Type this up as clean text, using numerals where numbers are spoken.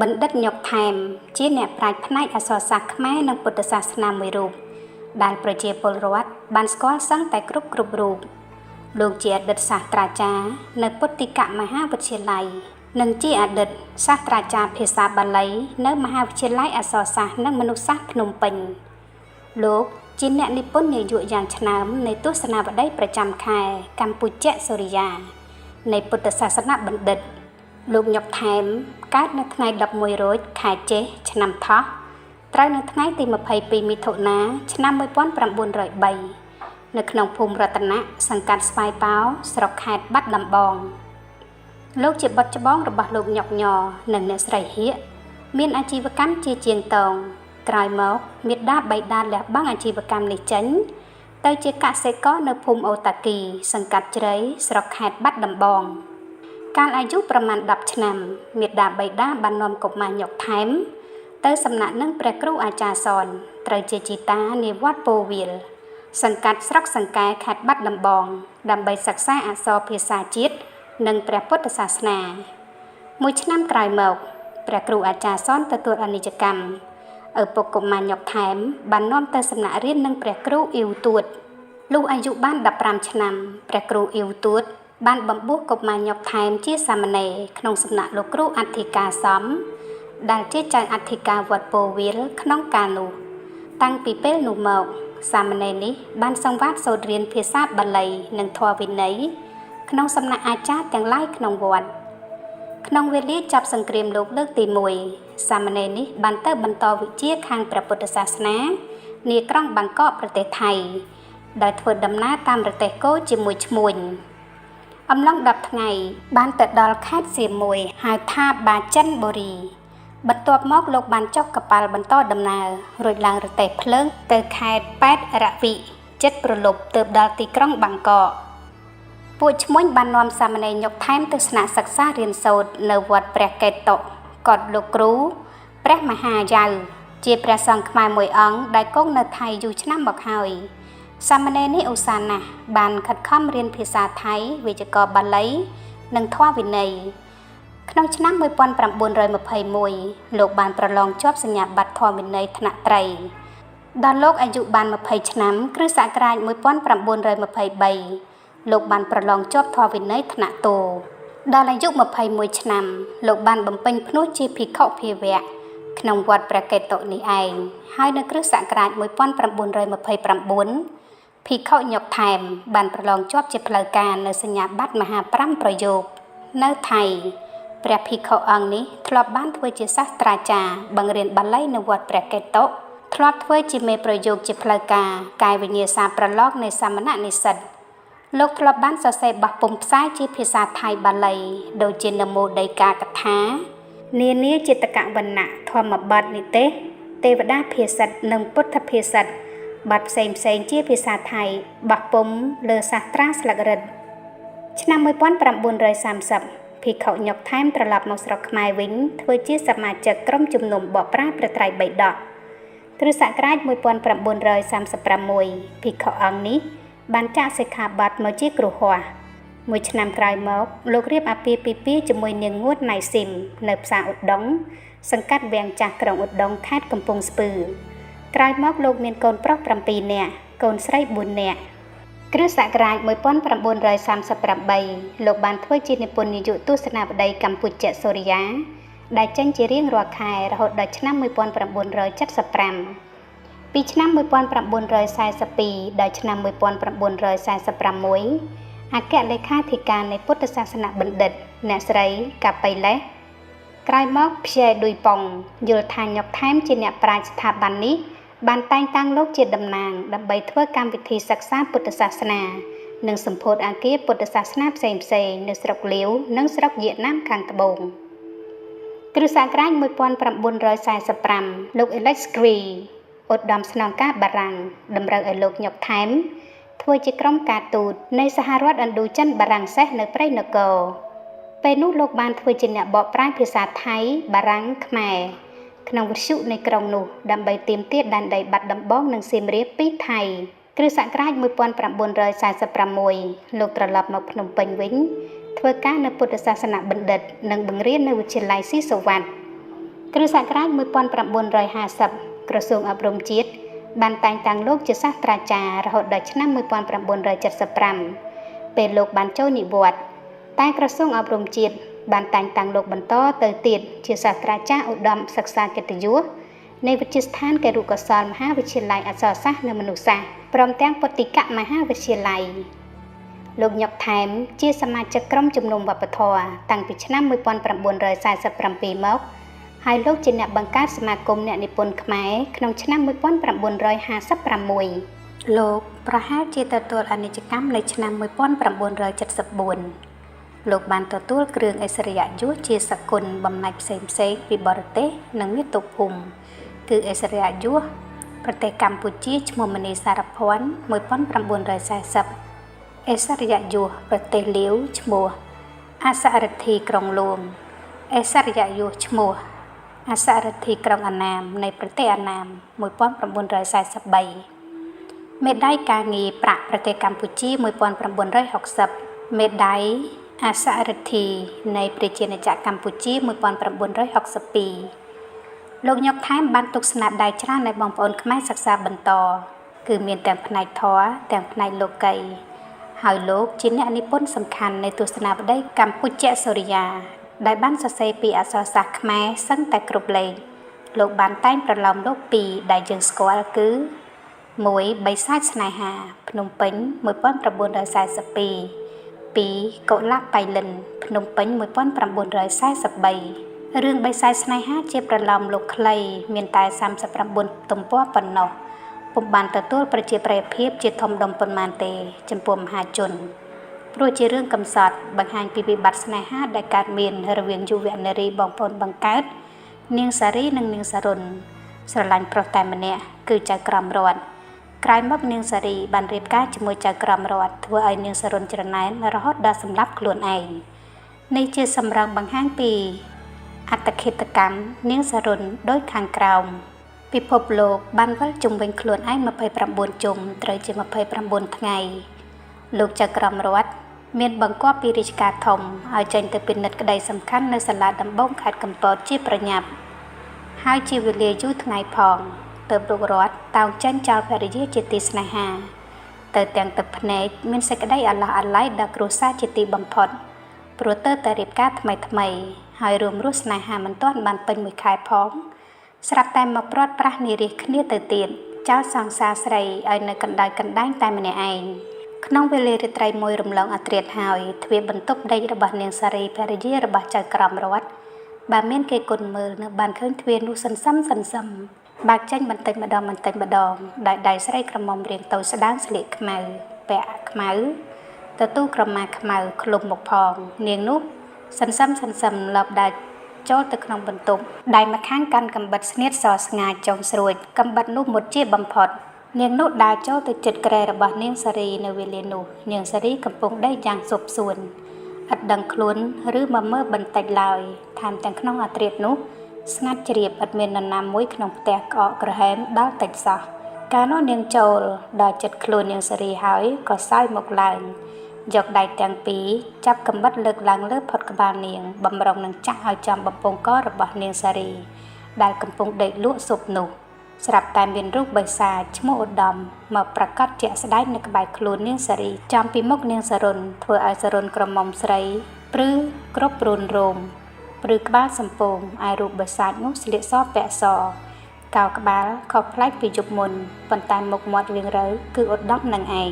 បណ្ឌិតញ៉ុកថែម ជាអ្នកប្រាជ្ញផ្នែកអក្សរសាស្ត្រខ្មែរនិងពុទ្ធសាសនាមួយរូបដែលប្រជាពលរដ្ឋបានស្គាល់សឹងតែគ្រប់គ្រប់រូបលោកជាអតីតសាស្ត្រាចារ្យនៅពុទ្ធិកមហាវិទ្យាល័យនិងជាអតីតសាស្ត្រាចារ្យភាសាបាលីនៅមហាវិទ្យាល័យអក្សរសាស្ត្រនិងមនុស្សសាស្ត្រភ្នំពេញលោកជាអ្នកនិពន្ធនាយកយ៉ាងឆ្នើមនៃទស្សនាវដ្តីប្រចាំខែកម្ពុជាសូរិយានៃពុទ្ធសាសនបណ្ឌិតលោកញ៉ុកថែមកើតនៅថ្ងៃ11រោចខែចេសឆ្នាំថោះត្រូវនៅថ្ងៃទី22មិថុនាឆ្នាំ1903នៅក្នុងភូមិរតនៈសង្កាត់ស្វាយប៉ោស្រុកខេត្តបាត់ដំបងលោកជាបុត្រច្បងរបស់លោកញ៉ុកញ៉និងអ្នកស្រីហៀកមានអាជីវកម្មជាជាងតងក្រោយមកមេដាបៃតាលះបង់អាជីវកម្មនេះចេញទៅជាកសិករនៅភូមិអូតាគីសង្កាត់ជ្រៃស្រុកខេត្តបាត់ដំបងកាលអាយុប្រមាណ10ឆ្នាំមេដាបៃតាបាននាំកុមារញ៉ុកថែមទៅសំណាក់នឹងព្រះគ្រូអាចារ្យសនត្រូវជាជីតានៃវត្តពោវិលសង្កាត់ស្រុកសង្កែខេត្តបាត់ដំបងដើម្បីសិក្សាអក្សរភាសាជាតិនិងព្រះពុទ្ធសាសនាមួយឆ្នាំក្រោយមកព្រះគ្រូអាចារ្យសនទទួលអនិច្ចកម្មឪពុកកុមារញ៉ុកថែមបាននាំទៅសំណាក់រៀននឹងព្រះគ្រូអ៊ីវទួតលុះអាយុបាន15ឆ្នាំព្រះគ្រូអ៊ីវទួតបានបំពោះកុមារញ៉ុកថែមជាសាមណេរក្នុងសំណាក់លោកគ្រូអធិការសំដែលជាចៅអធិការវត្តពោវិលក្នុងកាលនោះតាំងពីពេលនោះមកសាមណេរនេះបានសង្វាតសូត្ររៀនភាសាបាលីនិងធម៌វិន័យក្នុងសំណាក់អាចារ្យទាំងឡាយក្នុងវត្តក្នុងវេលាចាប់សង្គ្រាមលោកលើកទី1សាមណេរនេះបានទៅបន្តវិជ្ជាខាងព្រះពុទ្ធសាសនានាក្រុងបាងកកប្រទេសថៃដោយធ្វើដំណើរតាមរទេះគោជាមួយឈ្មួញអំឡុង10ថ្ងៃបានទៅដល់ខេត្តសៀមមួយហៅថាបាចិនបុរីបន្ទាប់មកលោកបានចុះកប៉ាល់បន្តដំណើររួចឡើងរទេះភ្លើងទៅខេត្តប៉ែតរវិចិត្តប្រលប់ទើបដល់ទីក្រុងបាងកកពួកឈ្មួញបាននាំសាមណេរញ៉ុកថែមទៅស្នាក់សិក្សារៀនសូត្រនៅវត្តព្រះកេតុកុដិលោកគ្រូព្រះមហាយ៉ៅជាព្រះសង្ឃខ្មែរមួយអង្គដែលគង់នៅថៃយូរឆ្នាំមកហើយសាមណេរនេះឧស្សាហ៍ណាស់បានខិតខំរៀនភាសាថៃវេយ្យាករណ៍បាលីនិងធម៌វិន័យក្នុងឆ្នាំ1921លោកបានប្រឡងជាប់សញ្ញាបត្រធម៌វិន័យថ្នាក់ត្រីដល់លោកអាយុបាន20ឆ្នាំគ្រិស្តសករាជ1923លោកបានប្រឡងជាប់ធម៌វិន័យថ្នាក់តូដល់អាយុ21ឆ្នាំលោកបានបំពេញភ្នោះជាភិក្ខុភាវៈក្នុងវត្តព្រះកេតុនេះឯងហើយនៅគ្រិស្តសករាជ1929ភិក្ខុញ៉ុកថែមបានប្រឡងជាប់ជាផ្លូវការនៅសញ្ញាបត្រមហា5ប្រយោគនៅថៃព្រះភិក្ខុអង្គនេះធ្លាប់បានធ្វើជាសាស្ត្រាចារ្យបង្រៀនបាលីនៅវត្តព្រះកេតុធ្លាប់ធ្វើជាមេប្រយោគជាផ្លូវការកាយវិញ្ញាសាប្រឡងនៃសាមណនិស្សិតលោកធ្លាប់បានសរសេរបោះពុម្ពផ្សាយជាភាសាថៃបាលីដូចជានមោដីកាកថានានាចេតកវណ្ណៈធម្មបទនិទេសទេវតាភាសិតនិងពុទ្ធភាសិតបទផ្សេងផ្សេងជាភាសាថៃបោះពុម្ពលើសាស្ត្រាស្លឹករឹតឆ្នាំ1930ភិក្ខុញ៉ុកថែមត្រឡប់មកស្រុកខ្មែរវិញធ្វើជាសមាជិកក្រុមជំនុំបកប្រែព្រះត្រៃបិដកគ្រិស្តសករាជ1936ភិក្ខុអង្គនេះបានចាក់សិក្ខាបទមកជាគ្រូហោះមួយឆ្នាំក្រោយមកលោករៀបអាពាហ៍ពិពាហ៍ជាមួយនាងងួតណៃស៊ីមនៅផ្សារឧដុង្គសង្កាត់វាំងចាស់ក្រុងឧដុង្គខេត្តកំពង់ស្ពឺក្រោយមកលោកមានកូនប្រុស7នាក់កូនស្រី4នាក់គ្រិស្តសករាជ1938លោកបានធ្វើជានិពន្ធនាយកទស្សនាវដ្តីកម្ពុជាសូរិយាដែលចេញជារៀងរាល់ខែរហូតដល់ឆ្នាំ1975ពីឆ្នាំ1942ដល់ឆ្នាំ1946អគ្គលេខាធិការនៃពុទ្ធសាសនបណ្ឌិតអ្នកស្រីកាប៉ៃលេសក្រោយមកព្យែឌុយប៉ុងយល់ថាញ៉ុកថែមជាអ្នកប្រាជ្ញស្ថាប័ននេះបានតែងតាំងលោកជាតំណាងដើម្បីធ្វើកម្មវិធីសិក្សាពុទ្ធសាសនានិងសម្ពោធអគារពុទ្ធសាសនាផ្សេងៗនៅស្រុកលាវនិងស្រុកវៀតណាមខាងត្បូងគ្រិស្តសករាជ1945លោកអេឡិចស្គ្រីឧត្តមស្នងការបារាំងតម្រូវឲ្យលោកញ៉ុកថែមធ្វើជាក្រុមការទូតនៃសហរដ្ឋឥណ្ឌូចិនបារាំងសេសនៅព្រៃនគរពេលនោះលោកបានធ្វើជាអ្នកបកប្រែភាសាថៃបារាំងខ្មែរក្នុងវិទ្យុនៃក្រុងនោះដើម្បីទាមទារដែនដីបាត់ដំបងនិងសៀមរាបពីថៃគ្រិស្តសករាជ1946លោកត្រឡប់មកភ្នំពេញវិញធ្វើការនៅពុទ្ធសាសនបណ្ឌិតនិងបង្រៀននៅវិទ្យាល័យស៊ីសុវត្ថិ គ្រិស្តសករាជ1950ក្រសួងអប់រំជាតិបានតែងតាំងលោកជាសាស្ត្រាចារ្យរហូតដល់ឆ្នាំ1975ពេលលោកបានចូលនិវត្តន៍តែក្រសួងអប់រំជាតិបានតែងតាំងលោកបន្តទៅទៀតជាសាស្ត្រាចារ្យឧត្តមសិក្សាកិត្តិយសនៃវិទ្យាស្ថានគរុកោសល្យមហាវិទ្យាល័យអក្សរសាស្ត្រនិងមនុស្សសាស្ត្រព្រមទាំងពុទ្ធិកមហាវិទ្យាល័យលោកញ៉ុកថែមជាសមាជិកក្រុមជំនុំវប្បធម៌តាំងពីឆ្នាំ1947មកហើយលោកជាអ្នកបង្កើតសមាគមអ្នកនិពន្ធខ្មែរក្នុងឆ្នាំ1956លោកប្រហែលជាទទួលអនិច្ចកម្មនៅឆ្នាំ1974លោកបានទទួលគ្រឿងឥស្សរិយយសជាសគុណបំណាច់ផ្សេងៗពីបរទេសនិងមាតុភូមិគឺឥស្សរិយយសប្រទេសកម្ពុជាឈ្មោះមនីសារភ័ណ្ឌ1940ឥស្សរិយយសប្រទេសលាវឈ្មោះអសរិទ្ធីក្រុងលួងឥស្សរិយយសឈ្មោះអសរិទ្ធីក្រុងអាណាមនៃប្រទេសអាណាម1943មេដាយការងារប្រាក់ប្រទេសកម្ពុជា1960មេដាយអសរិទ្ធីនៃប្រជាណាចក្រកម្ពុជា1962លោកញ៉ុកថែមបានទុកស្នាដៃច្រើនឲ្យបងប្អូនខ្មែរសិក្សាបន្តគឺមានទាំងផ្នែកធម៌ទាំងផ្នែកលោកីយ៍ហើយលោកជាអ្នកនិពន្ធសំខាន់នៃទស្សនាវដ្តីកម្ពុជាសូរិយាដែលបានសរសេរពីអក្សរសាស្ត្រខ្មែរសឹងតែគ្រប់លេខលោកបានតែងប្រលោមលោកពីរដែលយើងស្គាល់គឺ1បិសាចស្នេហាភ្នំពេញ1942 2កុលាបបៃលិនភ្នំពេញ1943រឿងបិសាចស្នេហាជាប្រលោមលោកខ្លីមានតែ39ទំព័រប៉ុណ្ណោះពុំបានទទួលប្រជាប្រិយភាពជាធំដុំប៉ុន្មានទេចំពោះមហាជនព្រោះជារឿងកំសត់បង្ហាញពីវិបត្តិស្នេហាដែលកើតមានរវាងយុវនារីបងប្អូនបង្កើតនាងសារីនិងនាងសរុនស្រឡាញ់ប្រុសតែម្នាក់គឺចៅក្រមរតន៍ក្រោយមកនាងសារីបានរៀបការជាមួយចៅក្រមរតន៍ធ្វើឲ្យនាងសរុនច្រណែនរហូតដល់សម្លាប់ខ្លួនឯងនេះជាសម្រងបង្ហាញពីអត្តឃាតកម្មនាងសរុនដោយខាងក្រោមពិភពលោកបានវិលជុំវិញខ្លួនឯង29ជុំត្រូវជា29ថ្ងៃលោកចៅក្រមរតន៍មានបង្គាប់ពីរាជការធំឲ្យចេញទៅពិនិត្យក្តីសំខាន់នៅសាលាដំបងខេត្តកំពតជាប្រញាប់ហើយជាវេលាយូរថ្ងៃផងទើបលោករតន៍តោងចេញចោលភរិយាជាទីស្នេហាទៅទាំងទឹកភ្នែកមានសេចក្តីអាឡោះអាល័យដល់គ្រួសារជាទីបំផុតព្រោះទៅតែរៀបការថ្មីៗហើយរួមរស់ស្នេហាមិនទាន់បានពេញមួយខែផងស្រាប់តែមកព្រាត់ប្រាសនិរិះគ្នាទៅទៀតចោលសង្សារស្រីឲ្យនៅកណ្ដោយកណ្ដែងតែម្នាក់ឯងក្នុងវេលារាត្រីមួយរំលងអធ្រាត្រហើយទ្វារបន្ទប់ដេករបស់នាងសារីភរិយារបស់ចៅក្រមរតន៍បើមានគេគុណមើលនៅបានឃើញទ្វារនោះសន្សឹមបើកចេញបន្តិចម្ដងបន្តិចម្ដងដោយដៃស្រីក្រមុំរាងតូចស្ដើងស្លៀកខ្មៅពាក់ខ្មៅទទួលក្រមាខ្មៅឃ្លុំមកផងនាងនោះសន្សឹមលបដើរចូលទៅក្នុងបន្ទប់ដៃម្ខាងកាន់កាំបិតស្នៀតសស្ងាចចុងស្រួចកាំបិតនោះមុតជាបំផុតនាងនោះដើរចូលទៅជិតគ្រែរបស់នាងសារីនៅវេលានោះនាងសារីកំពុងដេកយ៉ាងសុបសួនឥតដឹងខ្លួនឬមកមើលបន្តិចឡើយថែមទាំងក្នុងអធ្រាត្រនោះស្ងាត់ជ្រាបឥតមាននរណាមួយក្នុងផ្ទះក្អកក្រហែមដល់តិចសោះកាលនោះនាងចូលដល់ចិត្តខ្លួននាងសារីហើយក៏សើយមកឡើងយកដៃទាំងពីរចាប់កាំបិតលើកឡើងលើផុតក្បាលនាងបំរុងនឹងចាក់ឲ្យចំបំពង់ករបស់នាងសារីដែលកំពុងដេកលក់ស៊ប់នោះស្រាប់តែមានរូបបិសាចឈ្មោះឧត្តមមកប្រកាសជាក់ស្ដែងនៅក្បែរខ្លួននាងសារីចំពីមុខនាងសរុនធ្វើឲ្យសរុនក្រមុំស្រីព្រឺគ្រប់រូនរោមព្រឺក្បាលសំពងឯរូបបិសាចនោះស្លៀកសពាក់សកោក្បាលខុសប្លែកពីយប់មុនប៉ុន្តែមុខមាត់រៀងរើគឺឧត្តមនឹងឯង